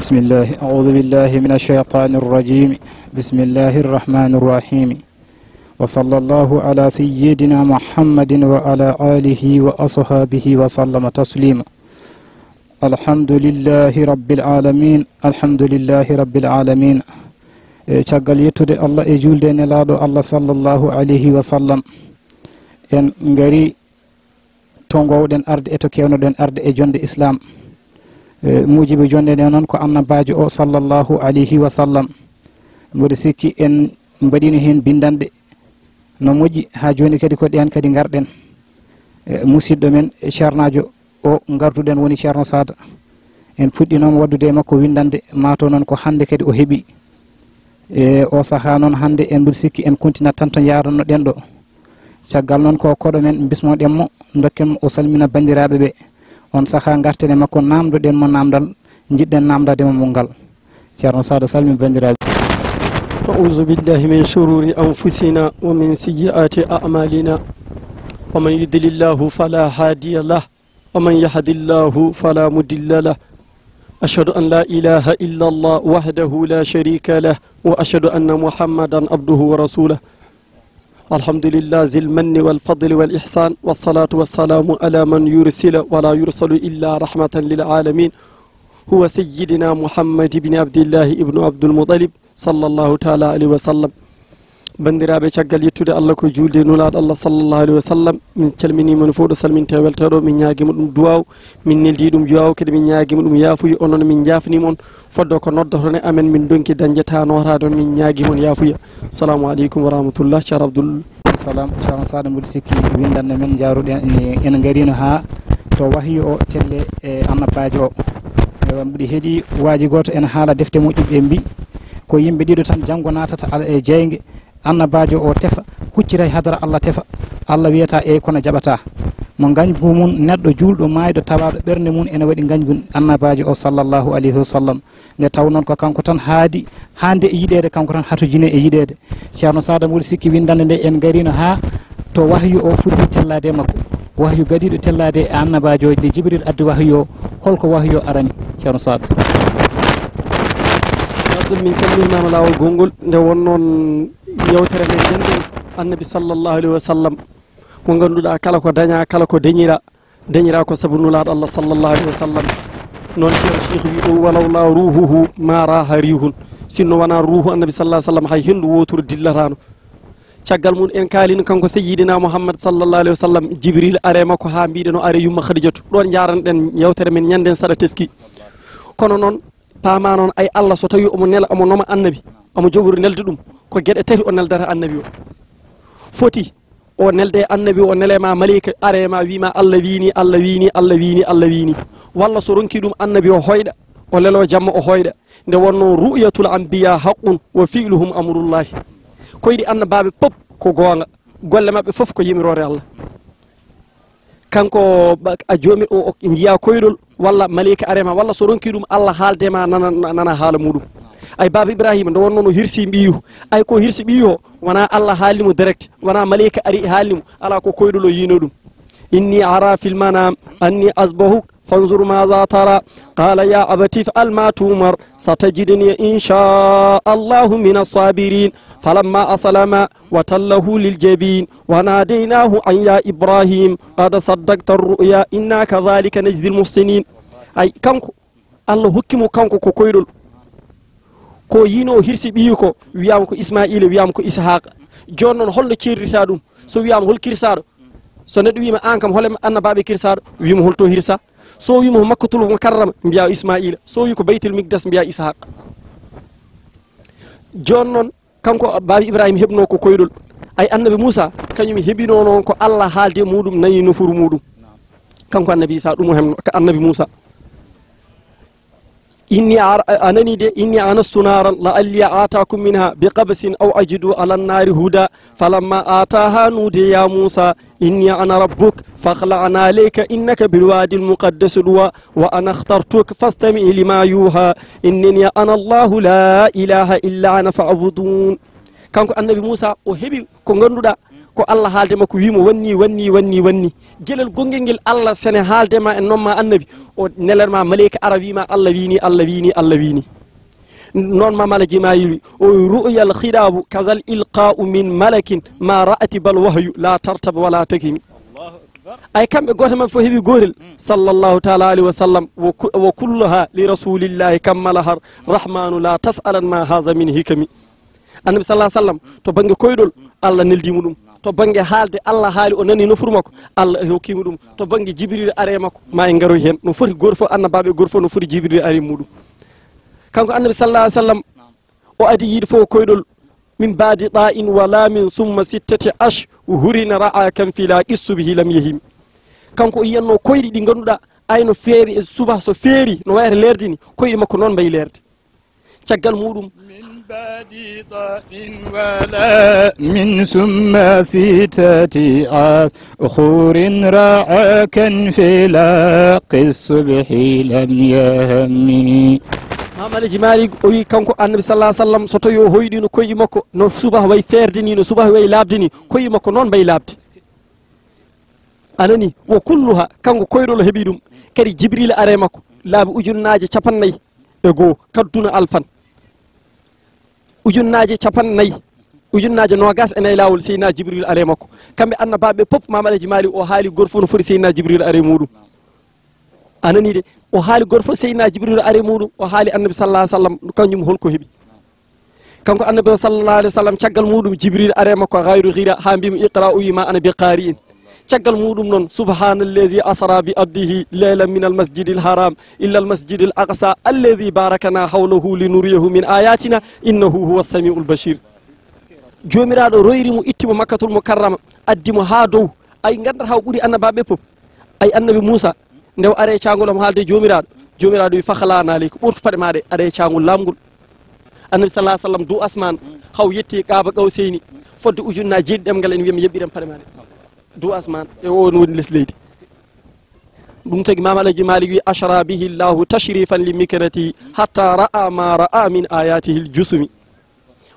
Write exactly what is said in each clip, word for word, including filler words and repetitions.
بسم الله، أعوذ بالله من الشيطان الرجيم. بسم الله الرحمن الرحيم. وصلى الله على سيدنا محمد وعلى آله وأصحابه وسلم تسليما. الحمد لله رب العالمين. الحمد لله رب العالمين. E caggal yettude Allah e juulde e Nelaaɗo Allah sallallahu alayhi wa sallam, en ngari to ngoowɗen arde e to keewnoɗen arde e jonde Islaam. E, muujibu jonde nde noon ko Annabaajo o sallallahu alayhi wa sallam. Mboɗo sikki en mbaɗiino heen binndanɗe no moƴƴi, haa jooni kadi ko ɗeen kadi ngarɗen. E, musidɗo men, e, ceernaajo o ngarduɗen woni Ceerno Saada. En puɗɗinooma waɗdude e makko winndannde, maa to noon ko hannde kadi o heɓi. E o sahaa noon hannde en mbiɗo sikki en kontinat tan to njaaranno ɗen ɗo. Caggal noon ko koɗo men bismoɗen mo, dokken mo o salmina banndiraaɓe ɓe. On sahaa ngarten e makko naamndoɗen mo naamndal, njiɗɗen naamndaade mo mo ngal. Ceerno Saada salmin banndiraaɓe. أعوذ بالله من شرور أنفسنا ومن سيئات أعمالنا. ومن يضلل الله فلا هادي له. ومن يهد الله فلا مضل له. أشهد أن لا إله إلا الله وحده لا شريك له. وأشهد أن محمدا عبده ورسوله. الحمد لله ذي المن والفضل والإحسان. والصلاة والسلام على من يرسل ولا يرسل إلا رحمة للعالمين. هو سيدنا محمد بن عبد الله ابن عبد المطلب صلى الله تعالى عليه وسلم. Banndiraaɓe, caggal yettude Allah ko juulde e Nulaaɗo Allah sallallahu alayhi wa sallam, min calminii mon fof ɗo salmintee welteeɗo, min ñaagii mo ɗum duwaaw, min neldii ɗum duwaaw, kadi min ñaagii mo ɗum yaafuya, onon min njaafnii mon, fodde ko noddoton e amen, min ndonki dañde tan nootaade on, min ñaagii mon yaafuya. Salaamu aleykum wa rahmatullah, Ceerno Abdul. Salaam, Ceerno Saada, mboɗo sikki winndannde men njaaruɗen, en ngariino haa to wahyu o telle e annabaajo o. Ewa, mboɗo heɗii waaji gooto ene haala defte moƴƴuɓe, mbi ko yimɓe ɗiɗo tan janngo naatata al-, e jeynge, annabaajo o tefa, huccita e hadara Allah tefa. Allah wiyata eey kono jaɓata. Mo ngañgu mum neɗɗo juulɗo maayɗo tawaaɗo ɓernde mum ene waɗi ngañgu annabaajo o sallallahu alayhi wa sallam. Nde taw noon ko kanko tan haadi, haande e yiɗeede, kanko tan hatojine e yiɗeede. Ceerno Saada mboɗo sikki winndannde nde en ngariino haa to wahyu o fuɗɗi tellaade e makko. Wahyu gadiiɗo tellaade e annabaajo o, nde Jibril addi wahyu o, holko wahyu o arani, Ceerno Saada? Abdul, min calminimaama laawol gonngol. Nde won noon yewtere men ñande Annabi sallallahu alayhi wa sallam, mo ngannduɗaa kala ko dañaa, kala ko dañiraa, dañiraa ko sabu Nulaaɗo Allah sallallahu alayhi wa sallam. Noon Ceerno Cheikh wi ɗum, "Walaw laa ruuhuhu maa raaha riihun." Sinno wonaa ruuhu Annabi sallallahu alayhi wa sallam, hay henndu wooturu dillataano. Caggal mum en kaalino kanko Sayyidina Muhammad sallallahu alayhi wa sallam, Jibril are makko haa mbiɗen o are yumma Khadijatu. Ɗoon njaaranɗen yewtere men ñannden saɗa teski. Kono noon paama noon ay Allah so tawi omo nela, omo noma Annabi, omo jogori nelde ɗum, ko geɗe tati o neldata Annabi o. Foti o nelde Annabi o, nele ma maleyka are ma wi ma Allah wiini, Allah wiini, Allah wiini, Allah wiini. Walla so ronki ɗum Annabi o hoyɗa, o lelo jamma o hoyɗa. Nde wonno ru'yatul anbiya haqqun wa fi'luhum amrullahi. Koyɗi annabaaɓe pop ko goonga, golle maɓɓe fof ko yamiroore Allah. Kanko ba-, a joomi o, o njiya koyɗol walla maleyka are ma, walla so ronki ɗum Allah haalde ma nana, nana haala muɗum. Ay baaba Ibrahima nde wonno no hirsi ɓiyu, ay ko hirsi ɓiyu o, wona Allah haalni mo direct, wona maleyka ari haalni mo, ala ko koyɗol o yiino ɗum. Inni ara fil manam anni asbahuk fanzur madha tara. Qala ya abati if'al ma tu'mar satajiduni insha Allahu min as-sabirin. Falamma aslama wa tallahu lil jabin wa nadaynahu an ya Ibrahim qad saddaqta ar-ru'ya inna kadhalika najzi al-muhsinin. Ay kanko Allah hokki mo kanko ko koyɗol. Ko yino o hirsi ɓiyi ko, wiyama ko Ismaila, wiyama ko Ishaqa. Jooni noon holno ceerirta ɗum? So wiyama hol kirsaaɗo? So neɗɗo wima an kam hol e annabaaɓe kirsaaɗo? Wima hol to hirsa? So wima ko Makkatul Mukarrama, mbiya Ismaila. So wi ko Baytul Miqdas, mbiya Ishaqa. Jooni noon kanko baaba Ibrahima heɓno ko koyɗol. Ay annabi Musa, kañum heɓino noon ko Allah haalde muɗum, nani nofuru muɗum. Kanko annabi Isa ɗum o hemno ka annabi Musa. Inni a, a nani de, inni anastu naran la'alli atakum minha bi qabasin aw ajidu ala nari huda. Falamma ataha nudiya ya Musa inni ana rabbuk fakhla' alayka innaka bil wadi al muqaddas duwa wa ana akhtartuk fastami' lima yuha innani ana Allahu la ilaha illa ana fa'budun. Kanko annabi Musa o heɓi ko ngannduɗaa ko Allah haalde makko, wii mo wanni, wanni, wanni, wanni. Gelel gonngel ngel Allah sene haalde ma e non ma annabi, o nelan ma maleyka ara wii ma Allah wii ni, Allah wii ni, Allah wii ni. Non ma mala jimaayili, o ru'yal khidaabu kazal ilqa'u min malakin ma ra'ati bal wahyu la tartab wala takimi. Ay kamɓe gooto maɓɓe fof heɓi goorel, sallallahu taala alayhi wa sallam, wa ku-, wa kulluha li rasulillahi kammalaha rahmanu la tas'alan ma haza min hikami. Annabi sallallahu alaihi wasallam, to bangge koyɗol, Allah neldimo ɗum. To bangge haalde, Allah haali, o nani nofuru makko, Allah hokkimo ɗum. To bangge Jibril are makko, ma en ngaroy hen. No foti goto fof, annabaɓe goto fof no foti Jibril are muɗum. Kanko annabi sallallahu alaihi wasallam, o adi yiide fof koyɗol, min baadi ɗa'in wa lamin summa sittati ashhurin ra'a kan fila qissu bihi lam yahim. Kanko o yiyanno koyɗi ɗi ganduɗa, ay no feeri e suba so feeri, no wayata leerde ni, koyɗi makko noon mbayi leerde. Caggal muɗum, من بعد ضاء ولام ثم ستة أشهر رعاكا في لاقي الصبح لم يهم. Maam Alaji Maalik o wi kanko annabi sallallahu alaihi wasallam, so tawi o hoyɗino koyɗi makko no subah way feerde ni, no subah way laaɓde ni, koyɗi makko noon mbayi laaɓde. A nani, wa kulluha, kanko koyɗol o heɓi ɗum, kadi Jibril are makko, laabi ujunnaaje capannayyi e goo, kadduna alfan. Ujunnaaje capannayyi, ujunnaaje noogas e nayi laawol, Seydina Jibril are makko. Kamɓe annabaaɓe pop, Maam Alaji Maalik o haali goto fof no foti Seydina Jibril are muɗum. A nani de, o haali goto fof Seydina Jibril are muɗum, o haali annabi sallallahu alaihi wasallam, kanjum holko heɓi. Kanko annabi o sallallahu alaihi wasallam, caggal muɗum Jibril are makko gayru gira, ha mbimo iqra, o wi ma ana bi qari'in. Caggal muɗum noon, subhanallazi asra bi abdihi laylan min al masjidil haram illa al masjidil aqsa alladhi barakana hawlahu linuriyahu min ayatina innahu huwa samiul bashir. Joomiraaɗo royri mo, itti mo Makkatul Mukarrama, addi mo haa dow. Ay, ngandata o ɓuri annabaaɓe fof. Ay, annabi Muusa, nde o ari e caangol, omo haalde Joomiraaɗo. Joomiraaɗo wi, "Fakhla'na alayka, ɓortu paɗe ma ɗe, aɗa e caangol laamngol." Annabi sallallahu alaihi wasallam du asmaan, haw yetti Qaaba Qawsayni, fodde ujunnaaje jeeɗiɗi ɗemngal en wiya mi yeɓɓiran paɗe ma ɗe. Du asmaan, e o woni les leydi. Ɗum tagi Maam Alaji Maalik wi, "Ashra bihi Allahu tashrifan li mikrati, hatta ra'a ma ra'a min ayatihi al-jusumi."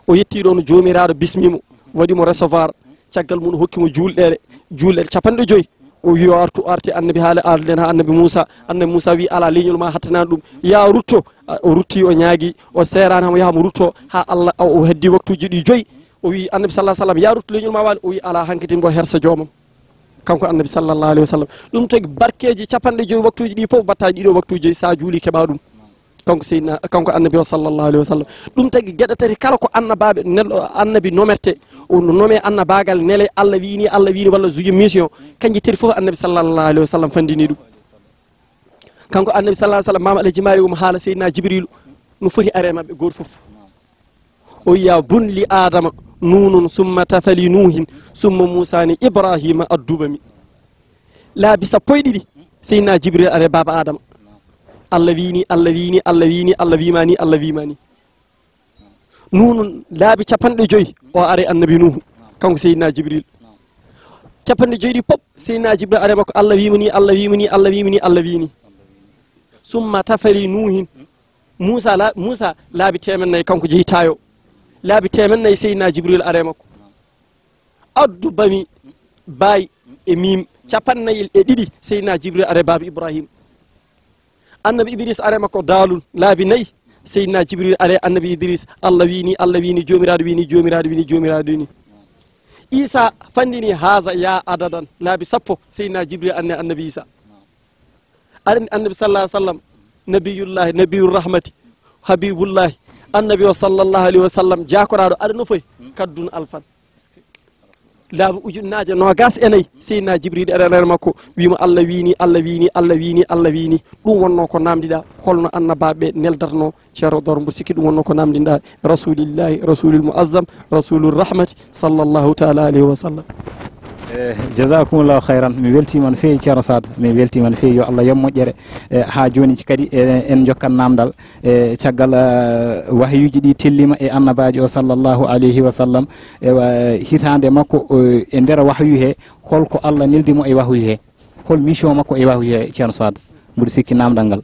O yetti ɗoon, Joomiraaɗo bismimo, waɗi mo recevoir. Caggal mum, o hokki mo juulɗeele, juulɗeele capanɗe joyi. O wi, "Yo artu, arti annabi, haala arden ha annabi Muusa." Annabi Muusa wi, "Ala, leñol ma hattanani ɗum. Ya rutto." A, o rutti, o ñaagi, o seerani hamo yaha mo rutto, ha Allah, o, o heddi waktuuji ɗi joyi. O wi, "Annabi sallallahu alaihi wasallam, ya rutto, leñol ma waali." O wi, "Ala, hankadi mbo hersa joomam." Kanko annabi sallallahu alaihi wasallam. Ɗum tagi barkeeji capanɗe joyi waktuuji ɗi fof, batta ɗiɗo waktuuji joyi, sa juuli keɓa ɗum. Kanko Seydina, kanko annabi o sallallahu alaihi wasallam. Ɗum tagi geɗe tati kala ko annabaaɓe, nel-, annabi nomerte, o no nome annabaagal, nele Allah wini, Allah wini, walla zuji mission, kanji tati fof annabi sallallahu alaihi wasallam fandini ɗum. Kanko annabi sallallahu alaihi wasallam, Maam Alaji Maalik omo haala Seydina Jibril no foti are maɓɓe goto fof. O wiya, "Bun li Adama nunun summa tafali Nuhin summa Musa ni Ibrahima addubami." Laabi sappo e ɗiɗi, Seydina Jibril are baaba Adama. Allah wini, Allah wini, Allah wini, Allah wimani, Allah wimani. Nunun laabi capanɗe joyi, o are annabi Nuhu, kanko Seydina Jibril. Capanɗe joyi ɗi pop, Seydina Jibril are makko, Allah wimani, Allah wimani, Allah wimani, Allah wini. Summa tafali Nuhin. Muusa la-, Muusa laabi teemen nayi kanko jeyi tayo. Laabi teemen nayi Seydina Jibril are makko. Addu bami, bay e mim, capannayel e ɗiɗi Seydina Jibril are baaba Ibrahim. Annabi Idris are makko dalun, laabi nayi Seydina Jibril are annabi Idris. Allah wini, Allah wini, Joomiraaɗo wini, Joomiraaɗo wini, Joomiraaɗo wini. Isa fandini haza ya adadan, laabi sappo Seydina Jibril anne annabi Isa. Aɗa anndi annabi sallallahu alaihi wasallam, nabiyullahi, nabiyur rahmati, habibullahi, annabi o sallallahu alaihi wasallam, jaakoraaɗo, aɗa no foy? Kaddun alfan. Laabi ujunnaaje noogas e nayi, Seydina Jibril e renere makko, wimo Allah wini, Allah wini, Allah wini, Allah wini. Ɗum wonno ko namdiɗa, holno annabaaɓe neldatno, Ceerno Doro, mboɗo sikki ɗum wonno ko namdinɗa Rasulillahi, Rasulil Muazzam, Rasulur Rahmati, sallallahu taala alayhi wa sallam. Eh, jazakumullahu khairan. Mi weltima no feewi, Ceerno Saad. Mi weltima no feewi. Yo Allah yoɓ moƴƴere. Eh, ha joni kadi, eh, en jokkan namdal. Eh, caggal, eh, wahyuji ɗi tellima e annabajo o, sallallahu alayhi wa sallam. Ewa, hitande makko, eh, e nder wahyu he, holko Allah neldi mo e wahyu he? Hol mission makko e wahyu he, Ceerno Saad? Mboɗo sikki namdal ngal.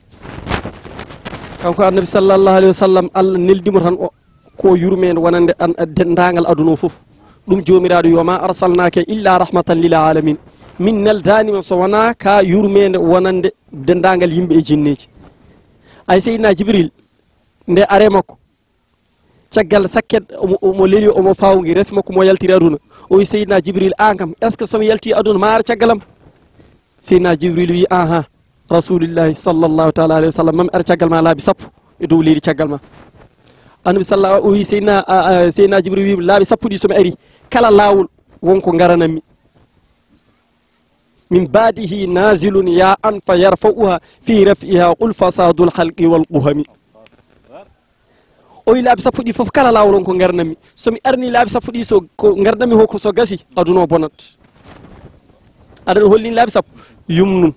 Kanko annabi sallallahu alayhi wa sallam, Allah neldimo tan o, ko yurmeende wonande an, dendaangal aduna o fof. Ɗum Joomiraaɗo wi'i, "Wa ma arsalnaaka illa rahmatan lil alamin." Min neldaani ma so wonaa ka yurmeende wonande denndaangal yimɓe e jinneeji. Ay Seydina Jibril, nde are makko, caggal sakket omo, omo leli, omo fawngi, rafi makko mo yaltiri aduna. O wi Seydina Jibril, "Aan kam, est-ce que so mi yalti aduna ma ar caggal am?" Seydina Jibril wi, "Aha, Rasulillahi sallallahu taala alayhi wa sallam, mami ar caggal ma laabi sappo e dow leydi caggal ma." Annabi sallallahu, o wi Seydina, a, a, Seydina Jibril wi, "Laabi sappo ɗi so mi ari, kala laawol won ko ngaranammi. Min baadihi nazilun ya an fa yarfa'uha fi raf'iha qul fasadul halqi wal quhami." O wi, "Laabi sappo ɗi fof kala laawol on ko ngaranammi. So mi arni laabi sappo ɗi, so ko ngaranammi ho ko so gasi, aduna o bonat." Aɗa holni laabi sappo? Yumnun,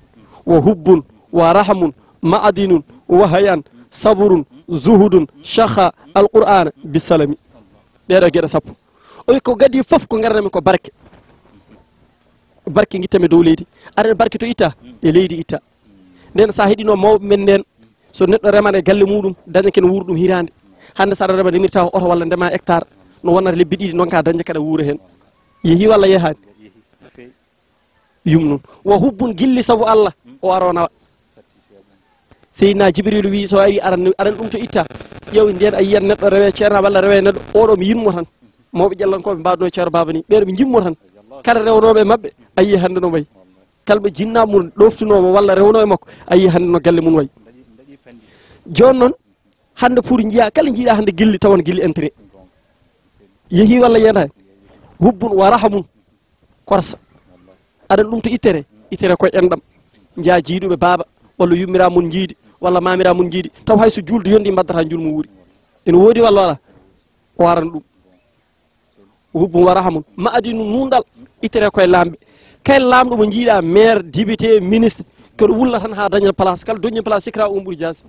wa hubbun, wa rahmun, ma'adinun, wa hayan, saburun, zuhudun, shakha, alqur'ana, bisalami. Ɗeɗo geɗe sappo. O wi, ko gadi fof ko ngaranammi ko barke. Barke gittami dow leydi. Aɗa barke to itta? E leydi itta. Nden sa heɗino mawɓe men nden, so neɗɗo remana e galle muɗum, daña ken wuurɗum hirande. Hande sa aɗa rema, remirta ko oto walla ndema hectare, no wonata lebbi ɗiɗi, non ka daña kaɗa wuura hen. Yehi walla yehaani? Yumnun. Wa hubbun, gilli sabu Allah, o ara o nawa. Seydina Jibril wi, so ari aran, aran ɗum to itta. Ƴeew nden a yiyan neɗɗo rewe ceerna walla rewe neɗɗo, oɗo mi yinmo tan. Mawɓe ƴellankoɓe mbaɗno ceerno baba ni, ɓeɗo mi jimmo tan. Kala rewnoɓe maɓɓe, a yi hande no wayi. Kala ɓe jinna mun ɗoftunomo walla rewno e makko, a yi hande no galle mun wayi. Joni noon, hande pour jiya, kala jiiɗa hande gilli tawan gilli intérêt. Yehi walla yiyata? Hubbun wa rahamun. Korsa. Aɗa ɗum to ittere, ittere koye enɗam. Njiya jiiduɓe baaba, walla yummira mun jiidi, walla mamira mun jiidi. Taw hay so julde yondi mbaddata jul mo wuuri. Ene woodi walla wala? O aran ɗum. Hubbun wa rahamun. Ma'adinu nunɗal, ittere koye lamɓe. Kay lamɗo mo jiiɗa, maire, député, ministre, koɗo wulla tan ha daña place. Kala doñi place, sikra on ɓuri jaasi.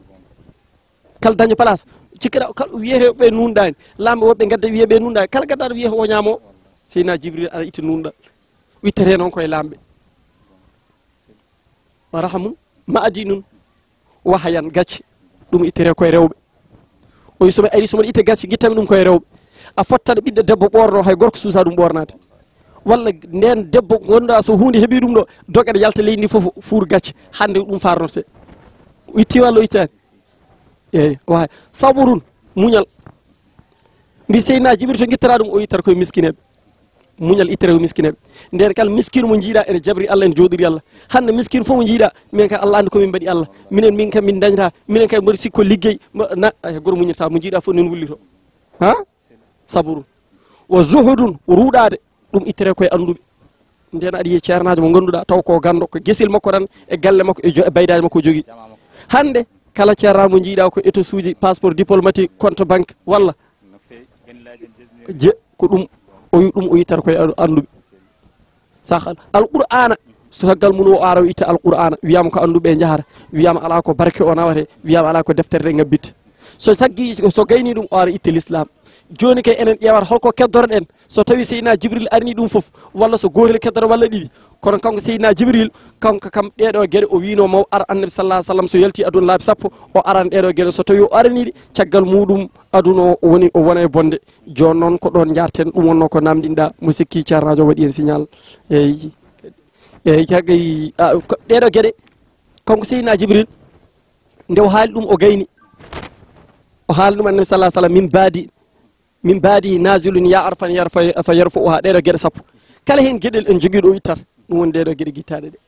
Kala daño place, cikkata kala wiyete ɓe nunɗani. Lamɓe woɓɓe gadda wiye ɓe nunɗani. Kala gaddaɗo wiye o ñaamo. Seydina Jibril ara itta nunɗal. Ittete noon koye lamɓe. Wa rahamun, ma'adinun, wahayan, gacce. Ɗum ittere koye rewɓe. O wi, somi ari, somi itte gacce, gittami ɗum koye rewɓe. A fottat ɓiɗɗo debbo ɓorno, hay gorko suusa ɗum ɓornade. Walla nden debbo gonɗa, so hunde heɓi ɗum ɗo, dogat yalta leydi ndi fof, fuur gacce. Hande ɗum farnote. Itti walla o ittani? Eyyi, wa saburun, muñal. Mbi Seydina Jibril to gittata ɗum, o ittata koye miskineɓe. Muñal ittata ko miskineɓe. Nden kala miskino mo jiiɗa ene jabri Allah, ene jooɗori Allah. Hande miskino fof mo jiiɗa, minen kay Allah andi ko min mbaɗi Allah. Minen, min kam min dañata, minen kay mboɗo sikko liggey, mo, na, ay, goto muñirta, mo jiiɗa fof nen wullito. Ha? Saburun. Wa zuhudun, ruuɗade, ɗum ittere koye anduɓe. Nden aɗa yiya ceernaajo mo ngannduɗaa taw ko ganndo, ko gesil makko tan e galle makko e jo-, e baydaaji makko o jogii. Hannde, kala ceernaajo mo njiiɗaa ko étosuuji, passeport diplomatique, compte banque, walla? Je, ko ɗum, o wi ɗum o yittata koye an-, annduɓe. Sahal. Alqur'aana, so caggal mum o ara o itta Alqur'aana, wiyaama ko annduɓe njahata, wiyaama alaa ko barke o nawate, wiyaama alaa ko deftere ɗe ngabbitta. So taggi, so gayni ɗum, o ara itta l'islam. Jooni kay enen ƴeewata holko keddoroɗen. So tawi Seydina Jibril arini ɗum fof, walla so gootel keddoro walla ɗiɗi. Kono kanko Seydina Jibril, kanko kam ɗeeɗo geɗe o wiino maw ara Annabi sallallahu alaihi wasallam so yalti aduna laabi sappo, o aran ɗeeɗo geɗe. So tawi o araniɗe, caggal muɗum aduna o woni, o wona e bonde. Jooni noon ko ɗoon njaarten, ɗum wonno ko namdinɗa, mo sikki ceernaajo waɗi en signal. Eyyi. Eyyi, caggal, a, ko, ɗeeɗo geɗe, kanko Seydina Jibril, nde o haali ɗum o gayni. O haali ɗum Annabi sallallahu alaihi wasallam min baadi, min baadi nazilun ya arfan yarfa, fa yarfa'uha, ɗeeɗo geɗe sappo. Kala heen geɗel en jogii ɗo ittat, ɗum woni ɗeeɗo geɗe gittaaɗe ɗe.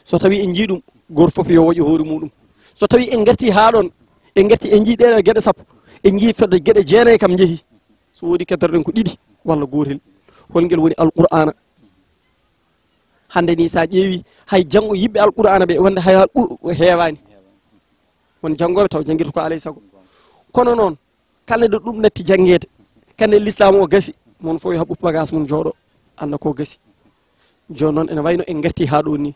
So tawi en njii ɗum, gooto fof yo woƴo hoore muɗum. So tawi en ngarti haa ɗoon, en ngarti en njii ɗeeɗo geɗe sappo, en njii fedde geɗe jeenayi kam njehi. So woodi keddoreɗen ko ɗiɗi walla gootel. Hol ngel woni Alqur'aana? Hannde ni sa ƴeewi, hay janngo yiɓɓe Alqur'aana ɓe, wonde hay Alqu-, heewaani. Won janngooɓe taw janngirta ko alay sago. Kono noon, kala ɗo ɗum natti janngeede, kala l'islam o gasi, mon fof yo haɓɓu bagage mum jooɗo, annda ko gasi. Jooni noon ene wayno en ngarti haa ɗo ni.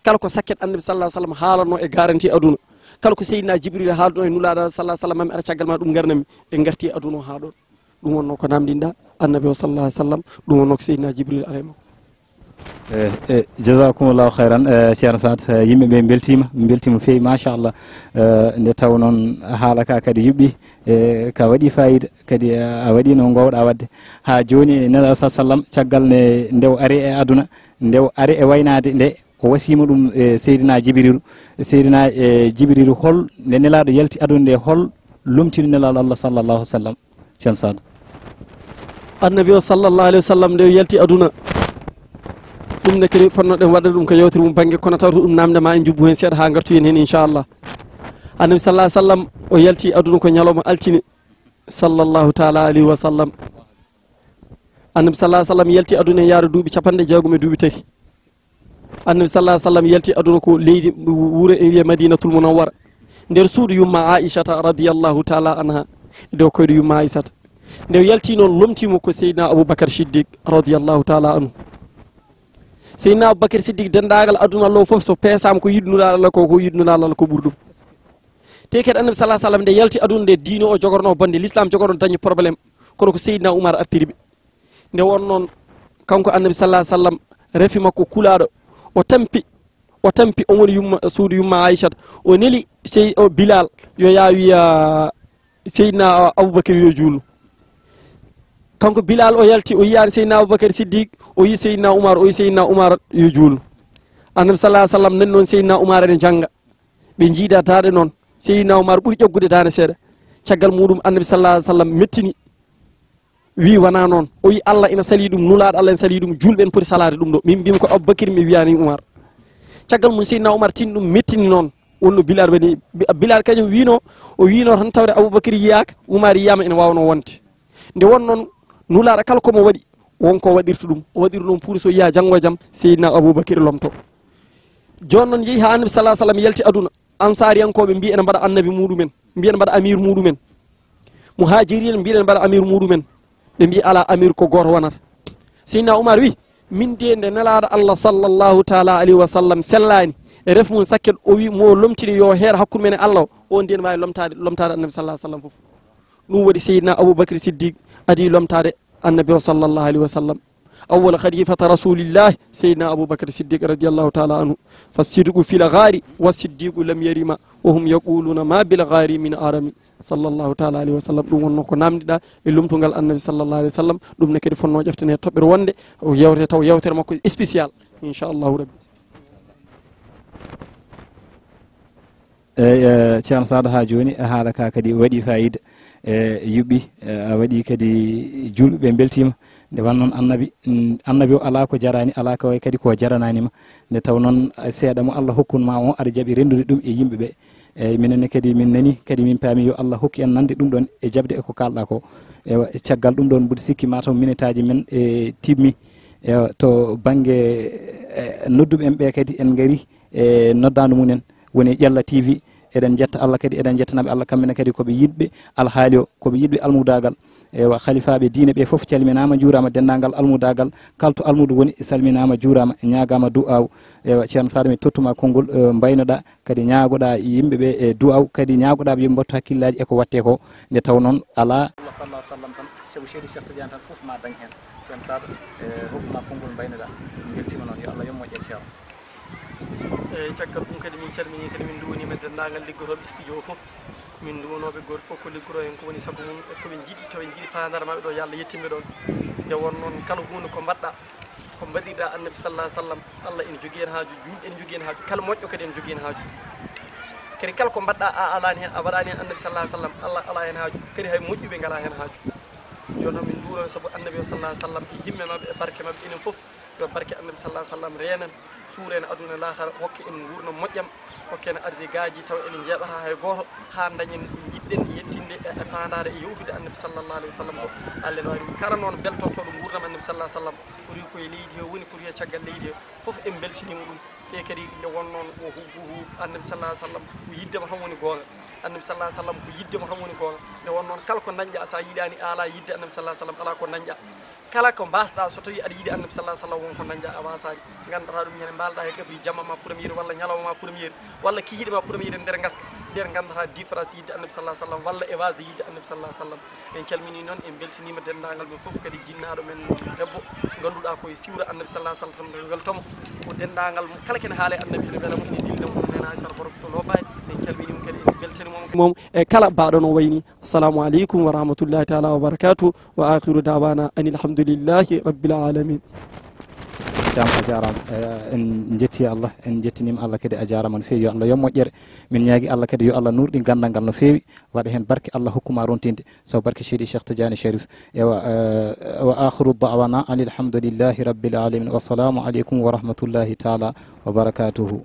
Kala ko sakket Annabi sallallahu alaihi wasallam haalanno e garanti aduna, kala ko Seydina Jibril haalno e Nulaaɗo sallallahu alaihi wasallam, mami ara caggal ma, ɗum ngarnami, en ngarti e aduna o haa ɗoon. Ɗum wonno ko namdinɗa Annabi o sallallahu alaihi wasallam, ɗum wonno ko Seydina Jibril alayhi. Eh, eh, jazakumullahu khairan, eh, Ceerno Saad, eh, yimɓe ɓe mbeltiima, mbeltiima feewi, machallah. Eh, nde taw noon haala ka kadi yuɓɓi, eh, ka waɗi fayida, kadi, eh, a waɗi no ngoowɗa waɗde. Haa jooni, Nelaaɗo sa sallam, caggal nde, nde o ari e aduna, nde o ari e waynaade nde, o wasiima ɗum, eh, Seydina Jibriilu. Seydina, eh, Jibriilu, hol nde Nelaaɗo yalti aduna nde, hol lomtini Nelaaɗo Allah sallallahu alaihi wasallam? Ceerno Saad. Annabi o sallallahu alaihi wasallam nde o yalti aduna, ɗum ne kadi ponnoɗen waɗde ɗum ko yewtere mum bannge, kono tawata ɗum namde ma en jubbu heen seeɗa haa ngartu heen heen, inchallah. Annabi sallallahu alaihi wasallam o yalti aduna ko ñalawma altine, sallallahu taala alaihi wasallam. Annabi sallallahu alaihi wasallam yalti aduna e yaade duuɓi capanɗe jeegom e duuɓi tati. Annabi sallallahu alaihi wasallam yalti aduna ko leydi wuro e wiye Madinatul Munawwara, nder suudu yumma Aishata radiyallahu taala anha, e dow koyɗo yumma Aisata. Nde o yalti noon, lomtiimo ko Seydina Abubakar Siddiq radiyallahu taala anhu. Seydina Abubakar Siddiq, denndaangal aduna Allah o fof so peesaama, ko yiɗnuɗo Allah ko, ko yiɗnuɗo Allah ko ɓuri ɗum. Te kadi Annabi sallallahu alaihi wasallam nde yalti aduna nde, diine o jogorno bonde, l'islam jogorno dañi problème, kono ko Seydina Umar artiri ɓe. Nde won noon, kanko Annabi sallallahu alaihi wasallam, refi makko kulaaɗo, o tampi, o tampi, on woni yumma, suudu yumma Aishat, o neli sey o Bilal yo yaa wiya Seydina Abubakar yo juulu. Kanko Bilal o yalti, o yiyaani Seydina Abubakar Siddiq, o yi Seydina Umar, o yi Seydina Umar yo juulu. Annabi sallallahu alaihi wasallam nani noon Seydina Umar ene jannga. Ɓe njiida daande noon, Seydina Umar ɓuri ƴaggude daande seeɗa. Caggal muɗum Annabi sallallahu alaihi wasallam mettini, wi wona noon. O wi Allah ina sali ɗum, Nulaaɗo Allah ina sali ɗum, julɓe ene poti salaade ɗum ɗo. Min mbimi ko Abubakar, mi wiyani Umar. Caggal mum Seydina Umar tini ɗum, mettini noon. Wonno Bilal waɗi, Bi-, Bilal kañum wino, o wino tan tawde Abubakar yiyaaka, Umar yiyama, ene wawno wonde. Nde won noon Nulaaɗo kala komo waɗi, won ko waɗirta ɗum. O waɗiri noon pour so yiya janngo e jam Seydina Abubakar lomto. Jooni noon yehi haa Annabi sallallahu alaihi wasallam yalti aduna. Ansaariyankooɓe mbiyi ene mbaɗa annabi muɗumen, mbiyi ene mbaɗa amir muɗumen. Muhaajiriin mbiyi ene mbaɗa amir muɗumen. Ɓe mbiyi alaa, amir ko gooto wonata. Seydina Umar wi, min de nde Nelaaɗo Allah sallallahu taala alaihi wasallam sellaani, e ref mum sakket o wi mo lomtini yo heer hakkunde men e Allah o, on de ne waawi lomtaade, lomtaade Annabi sallallahu alaihi wasallam fof. Ɗum waɗi Seydina Abubakar Siddiq adi lomtaade Annabi o sallallahu alaihi wasallam. Awwal khalifata Rasulillah, Seydina Abubakar Siddiq radiyallahu taala anhu. Fa sidqu fil ghari wa siddiqu lam yarima wa hum yaquluna ma bil ghari min arami. Sallallahu taala alaihi wasallam. Ɗum wonno ko namdiɗa e lumtungal Annabi sallallahu alaihi wasallam. Ɗum ne kadi fonno ƴeftene toɓɓere wonde o yewte taw yewtere makko spécial, inchallahu rabbi. Eyyi, eh, Ceerno Saado, haa jooni, eh, haala ka kadi waɗi fayida, eh, yuɓɓi, eh, a waɗi kadi, julɓe ɓe mbeltiima. Nde wonno noon Annabi, mm, Annabi o alaa ko jaraani, alaa ko kadi ko jaranaani ma. Nde taw noon, eh, seeɗa mo Allah hokkun ma o, aɗa jaɓi renndude ɗum e yimɓe ɓe. Eyyi, minen ne kadi min nani, kadi min paami yo Allah hokku en nande ɗum ɗon e jaɓde e ko kaalɗa ko. Eywa, caggal ɗum ɗon mbuɗo sikki mataw minitaaji men, eh, timmi. Eywa, to bannge, eh, nodduɓe en ɓe kadi en ngari e noddaandu mum en. Woni Ƴella T V, eɗen njetta Allah kadi, eɗen njettanaɓe Allah kamɓe ne kadi ko ɓe yiɗɓe alhaali o, ko ɓe yiɗɓe almudaagal. Eywa, halifaaɓe diine ɓe fof calminaama, njuuraama, denndaangal almudaagal, kala to almuudo woni salminaama, juuraama, ñaagaama du'aaw. Eywa, Ceerno Saado, mi tottuma konngol, eh, mbaynoɗa, kadi ñaagoɗa yimɓe ɓe e du'aaw, kadi ñaagoɗa ɓe yo ɓe mbattu hakkillaaji e ko watte ko, nde taw noon alaa. Allah sallallahu alaihi wasallam tan, sabu Seydi Cheikh Tidiane tan fof ma dañ heen. Ceerno Saado, eh, hokkuma konngol mbaynoɗa, mi weltima noon, yo Allah yommo ƴeew Ceerno. Eyyi, caggal ɗum kadi min calminii kadi min nduwaniima denndaangal liggotooɓe studio o fof. Min nduwanooɓe gooto fof ko liggotoo heen ko woni sabu mum, e ko ɓe njiɗi, to ɓe njiɗi faandaare maɓɓe ɗo, yo Allah yettin ɓe ɗoon. Nde won noon kala huunde ko mbaɗɗa, ko mbaɗirɗa Annabi sallallahu alaihi wasallam, Allah ene jogii heen haaju, juulɓe ene njogii heen haaju, kala moƴƴo kadi ene jogii heen haaju. Kadi kala ko mbaɗɗa a alaani heen, a waɗaani heen Annabi sallallahu alaihi wasallam, Allah alaa heen haaju, kadi hay moƴƴuɓe ngalaa heen haaju. Jooni noon min nduwanoo sabu Annabi o sallallahu alaihi wasallam, e yimɓe maɓɓe, e barke maɓɓe, enen fof. Yo barke Annabi sallallahu alaihi wasallam reen en, suur en aduna e laakhara, hokke en nguurndam moƴƴam, hokke en arzikaaji taw enen njeeɓataa hay gooto, haa ndañen ko njiɗɗen yettinde e, e faandaare e yewtude Annabi sallallahu alaihi wasallam ko. Allah ene waawi ɗum. Kala noon beltortooɗo nguurndam Annabi sallallahu alaihi wasallam, foti ko e leydi he woni, foti e caggal leydi he, fof en mbeltiniima ɗum. Te kadi nde won noon o hubbuhu Annabi sallallahu alaihi wasallam ko yiɗde mo tan woni goonga. Annabi sallallahu alaihi wasallam ko yiɗde mo tan woni goonga. Nde won noon kala ko dañɗa, so a yiɗaani a alaa yiɗde Annabi sallallahu alaihi wasallam, alaa ko dañɗa. Kala ko mbasɗa, so tawi aɗa yiɗi Annabi sallallahu alaihi wasallam, won ko dañɗa a wasaani, nganndataa ɗum, ñande mbaalɗa he gabri, jamma ma première walla ñalawma ma première, walla kikiiɗe ma première nder ngaska, nder nganndataa différence yiɗde Annabi sallallahu alaihi wasallam walla e wasde yiɗde Annabi sallallahu alaihi wasallam. En calmini noon, en beltaniima denndaangal men fof, kadi jinnaaɗo men debbo, ngannduɗaa ko e siwre Annabi sallallahu alaihi wasallam, weltomo ko denndaangal mo kala kene haale Annabi ene wela mo, ene dillina mo, Neene Aysata Boro to Lobaaji. En calmini mo kadi, en beltani mo. Moom e kala baaɗo no wayni. Assalamu alaikum wa rahmatullahi taala wa barakatuh. Wa akhiru da'wana anil hamdulillahi rabbil alamin. Thiam, a jaaraama. Eh, en njetti Allah, en njettiniima Allah kadi, a jaaraama no feewi. Yo Allah yom moƴƴere. Min ñaagi Allah kadi yo Allah nuurɗin ganndal ngal no feewi, waɗa heen barke, Allah hokkuma rontinde, sabu barke Seydi Cheikh Tidiane Cherif. Ewa, eh, wa akhiru da'wana anil hamdulillahi rabbil alamin. Wassalamu alaikum wa rahmatullahi taala wa barakatuhu.